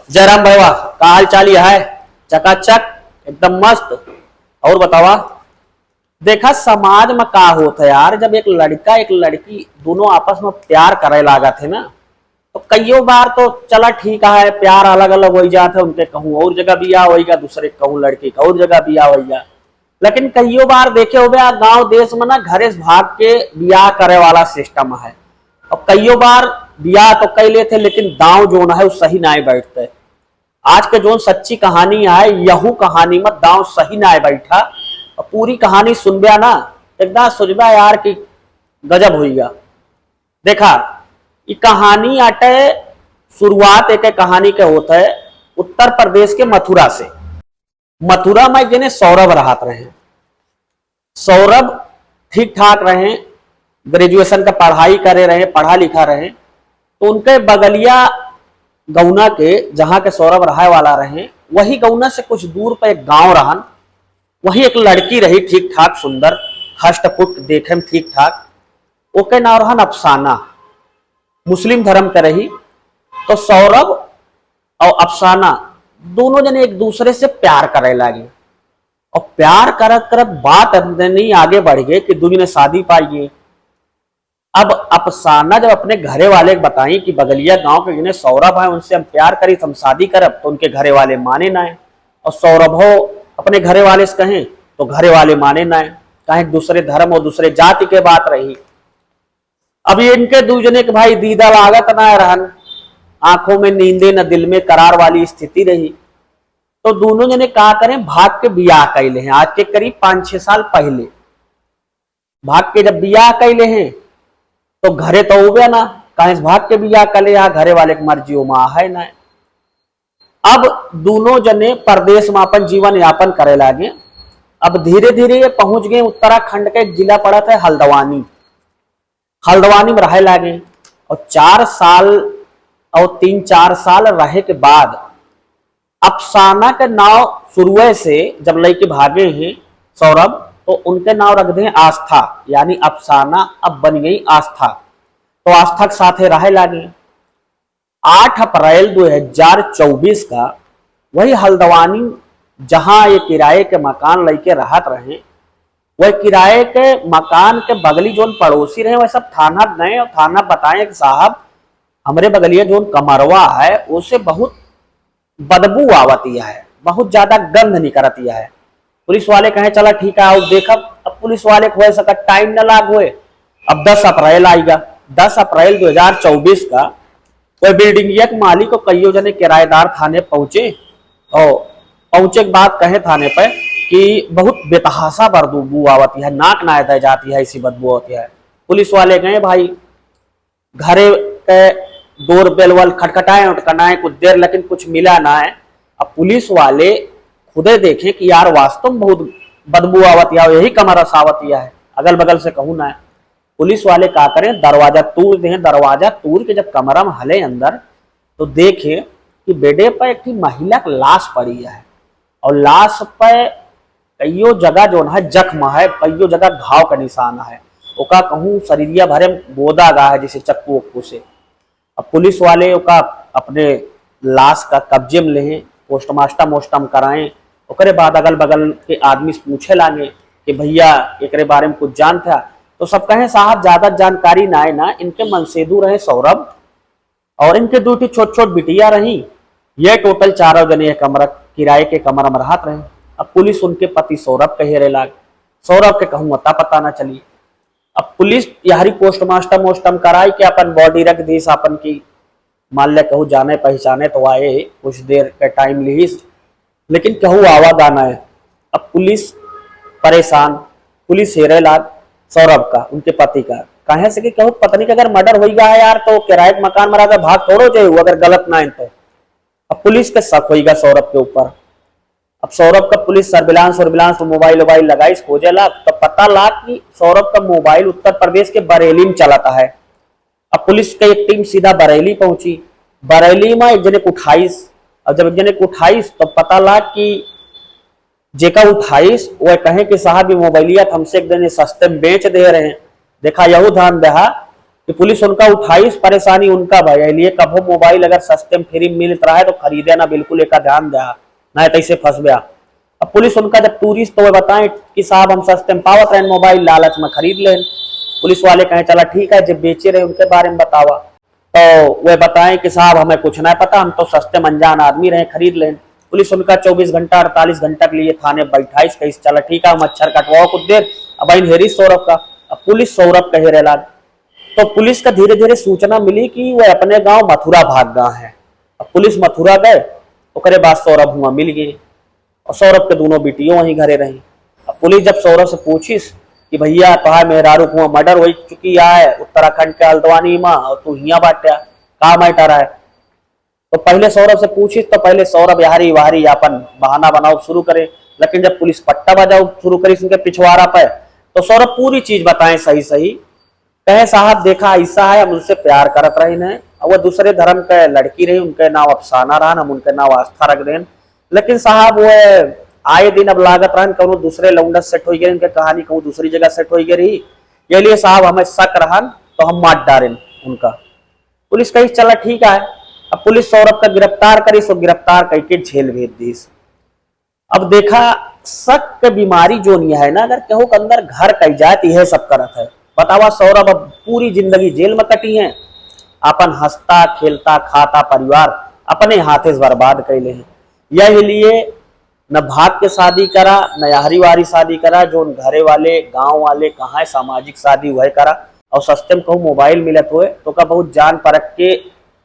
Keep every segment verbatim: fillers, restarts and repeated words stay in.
जयराम भैया, का हाल चाल है? चकाचक, एकदम मस्त। और बतावा, देखा समाज में का होत है यार, जब एक लड़का एक लड़की दोनों आपस में प्यार करे लागत है ना, तो कइयो बार तो चला ठीक है, प्यार अलग अलग होइ जात है, उनके कहूँ और जगह बियाह होइगा, दूसरे कहूँ लड़की का और जगह बियाह होइगा। लेकिन कइयो बार देखे होबे, आ गांव देश में ना घरे से भाग के बियाह करे वाला सिस्टम है। और कइयो बार बियाह तो कई लेते, लेकिन दांव जोन है वो सही नाय बैठते। आज के जोन सच्ची कहानी है, यहू कहानी में दांव सही नाय बैठा। और पूरी कहानी सुनब्या ना, एकदम सोचब्या यार कि गजब होइगा। देखा, ई कहानी आटे, शुरुआत एक कहानी के होत है उत्तर प्रदेश के मथुरा से। मथुरा में एक जने सौरभ रहत रहे। सौरभ ठीक ठाक रहे, ग्रेजुएशन का पढ़ाई करे रहे, पढ़ा लिखा रहे, तो उनके बगलिया गौना के, जहाँ के सौरभ रहे वाला रहे, वही गौना से कुछ दूर पे एक गांव रहन, वही एक लड़की रही ठीक ठाक सुंदर, हष्टपुष्ट देखे में ठीक ठाक, ओके नाम रहन अफसाना, मुस्लिम धर्म के रही। तो सौरभ और अफसाना दोनों जने एक दूसरे से प्यार करे लागे। और प्यार करत करत बात इतनी आगे बढ़ गई कि दू जने शादी पाइए। अब अफसाना जब अपने घरे वाले के बताई कि बगलिया गांव के जने सौरभ है, उनसे हम प्यार करी, तो हम शादी करब, तो उनके घरे वाले माने ना है। और सौरभ हो अपने घरे वाले से कहें तो घरे वाले माने ना है, कहें दूसरे धर्म और दूसरे जाति के बात रही। अब ये इनके दू जने के भाई दीदा लागत ना रहन, आंखों में नींदे न दिल में करार वाली स्थिति रही। तो दोनों जने का करें, भाग के बियाह कैले हैं आज के करीब पाँच छह साल पहले। भाग के जब बियाह कैले हैं तो घरे तो उबे ना, कहें से भाग के बियाह कर ले, यहाँ घरे वाले की मर्जी ओमा है ना। अब दोनों जने परदेश में अपन जीवन यापन करे लागे। अब धीरे धीरे ये पहुंच गए उत्तराखंड के, एक जिला पड़त है हल्द्वानी। हल्द्वानी में रहे लागे और चार साल और तीन चार साल रहे के बाद अफसाना के नाव शुरुए से जब लइके भागे हैं सौरभ, तो उनके नाव रख दे आस्था, यानी अफसाना अब बन गई आस्था। तो आस्था के साथे रहे लागे। आठ अप्रैल दो हज़ार चउबीस का वही हल्द्वानी, जहाँ ये किराए के मकान लइके रहत रहे, वह किराए के मकान के बगली जोन पड़ोसी रहे, वह सब थाना गए और थाना बताए कि साहब, हमरे बगलिया जोन कमरवा है, उसे बहुत बदबू आवत है, बहुत ज्यादा गंध निकरत है। पुलिस वाले कहे, "चला ठीक है, आओ देखब।" अब पुलिस वाले को हो सकत टाइम न लाग होए। अब दस अप्रैल आइगा, दस अप्रैल दो हज़ार चउबीस का कोई बिल्डिंगिया के मालिक और कइयो जने किराएदार थाने पहुंचे और पहुंचे के बाद कहे थाने पे कि बहुत बेतहासा बदबू आवत है, नाक नाय दे जाती है, ऐसी बदबू होती है। पुलिस वाले गए, भाई, घरे के डोर बेल वल खटखटाए उटकनाए कुछ देर, लेकिन कुछ मिला ना है। अब पुलिस वाले खुदे देखें कि यार, वास्तव में बहुत बदबू आवत या, यही कमरा से आवत या है, अगल बगल से कहूँ ना है। पुलिस वाले का करें, दरवाजा तूर दें। दरवाजा तूर के जब कमरा में हले अंदर, तो देखें कि बेडे पर एक ठे महिला के लाश पड़ी है और लाश पे कइयो जगह जोन है जख्म है, कइयो जगह घाव का निशान है। ओका कहूँ शरीरिया भरे में बोदा गा है, जैसे चक्कू उक्कू से। अब पुलिस वाले ओका अपने लाश का कब्जे में लेहें, पोस्टमार्टम वोस्टम कराएं। ओकरे बाद अगल बगल के आदमी से पूछे लागे कि भैया, एकरे बारे में कुछ जानत है? तो सब कहें, साहब, ज्यादा जानकारी ना है ना, इनके मनसेधू रहे सौरभ, और इनके दू ठे छोट छोट बिटिया रही। ये टोटल चारों जने एक कमरा, किराए के कमरा में रहत रहे। अब पुलिस उनके पति सौरभ के हेरे लाग, सौरभ के कहूँ अता पता ना चली। अब पुलिस यहरी पोस्टमार्टम वोस्टम कराई के अपन बॉडी रख दीस अपन की, मान ले कहूँ जाने पहचाने तो आए, कुछ देर के टाइम लीस, लेकिन कहूँ आवा गाना है। अब पुलिस परेशान, पुलिस हेरे लाग सौरभ का, उनके पति का, कहे से कि कहूँ पत्नी का अगर मर्डर होई गा है यार, तो किराए के मकान में रहकर भाग थोड़ो जाए, अगर गलत ना है तो। अब पुलिस के शक होई गा सौरभ के ऊपर। अब सौरभ का पुलिस सर्विलांस वर्विलांस, मोबाइल वोबाइल लगाई, खोजे लाग, तो पता लाग कि सौरभ का मोबाइल उत्तर प्रदेश के बरेली में चलता है। अब पुलिस का एक टीम सीधा बरेली पहुंची। बरेली में एक जने को उठाइस। अब जब एक जने को उठाइस, तो पता लाग कि जेका उठाइस, वह कहे कि साहब, ये मोबाइलिया तो हमसे एक दिन सस्ते में बेच दे रहे हैं। देखा, यहू ध्यान देहा कि पुलिस उनका उठाइस, परेशानी उनका भय है, लिए कभो मोबाइल अगर सस्ते में फ्री में मिलत रहा है तो खरीदे ना, बिल्कुल एका ध्यान द्या, ना तैसे फंसब्या। अब पुलिस उनका जब टूरिस तो वह बताएं कि साहब हम सस्ते में पावत रहेन मोबाइल, लालच में खरीद लेन। पुलिस वाले कहें चला ठीक है, जब बेचे रहे उनके बारे में बतावा। तो वह बताएं कि साहब हमें कुछ ना पता, हम तो सस्ते में अनजान आदमी रहे, खरीद लेन। पुलिस उनका चउबीस घंटा अड़तालीस घंटा के लिए थाने बैठाइस, कहिस चला ठीक है हम मच्छर कटवाओ कुछ देर, अब इन हेरी सौरभ का। अब पुलिस सौरभ कहे रहला, तो पुलिस का धीरे धीरे सूचना मिली कि वह अपने गांव मथुरा भाग गा है। अब पुलिस मथुरा गए, ओकरे बाद सौरभ हुआ मिल गए और सौरभ के दोनों बिटियों वहीं घरे रही। अब पुलिस जब सौरभ से पूछिस कि भैया तोहार मेहरारू हुआ मर्डर हो चुकी है उत्तराखंड के हल्द्वानी में और तू हिया बाट्या, का मैटर है? तो पहले सौरभ से पूछिस तो पहले सौरभ यारी वारी अपन बहाना बनाओ शुरू करे, लेकिन जब पुलिस पट्टा बजाओ शुरू करी उनके पिछवाड़ा पे तो सौरभ पूरी चीज बताएं सही सही। कहे साहब देखा ऐसा है, हम उनसे प्यार करत रही ने, और वह दूसरे धर्म के लड़की रही, उनके नाव अफसाना रहन, हम उनके नाव आस्था रख देन, लेकिन साहब वह आए दिन अब लागत रहन कौनो दूसरे लौंडा सेट हो गए, उनके कहानी कहूँ दूसरी जगह सेट हो गई रही, ये लिए साहब हमें शक रहन तो हम मार डारेन उनका। पुलिस कही चला ठीक है। अब पुलिस सौरभ का गिरफ्तार करी, सो गिरफ्तार करके जेल भेज दीस। अब देखा शक के बीमारी जो नहीं है ना, अगर केहू के अंदर घर कई जाए तो यह सब करत है। बतावा सौरभ अब पूरी जिंदगी जेल में कटी है, अपन हंसता खेलता खाता परिवार अपने हाथे से बर्बाद कैले हैं। यही लिए न भाग के शादी करा, न यारी वारी शादी करा, जो घरे वाले गांव वाले कहाँ है सामाजिक शादी वह करा। और सस्ते में कहूँ मोबाइल मिलत हुए तो का बहुत जान परख के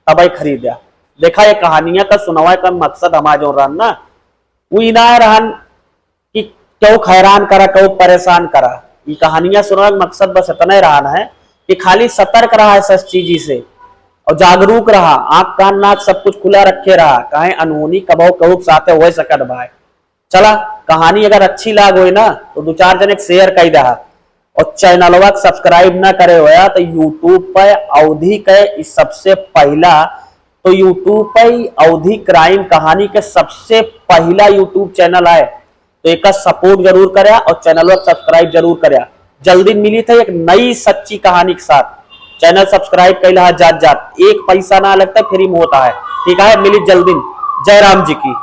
तबे खरीदा। देखा ये कहानियां का सुनावे का मकसद हमारा जो रहन ना, वो इना रहन कि क्यों हैरान करा, क्यों परेशान करा। ये कहानियां सुनावे का मकसद बस इतना ही रहन है कि खाली सतर्क रहा है सस चीजी से और जागरूक रहा, आंख कान नाक सब कुछ खुला रखे रहा, काहे अनहोनी कबहु कहू के साथे हो सकत भाई। चला कहानी अगर अच्छी लाग होई ना तो दो चार जने के शेयर कर दहा और चैनलवा के सब्सक्राइब ना करे होया तो YouTube पे अवधी के ई सबसे पहला, तो YouTube पे ई अवधी क्राइम कहानी के सबसे पहला YouTube चैनल है, तो एका सपोर्ट जरूर करया और चैनलवा के सब्सक्राइब जरूर करया। जल्दी मिली थे एक नई सच्ची कहानी के साथ। चैनल सब्सक्राइब कैला जात जात, एक पैसा ना लगता, फ्री में होता है। ठीक है, मिली जल्दी। जय राम जी की।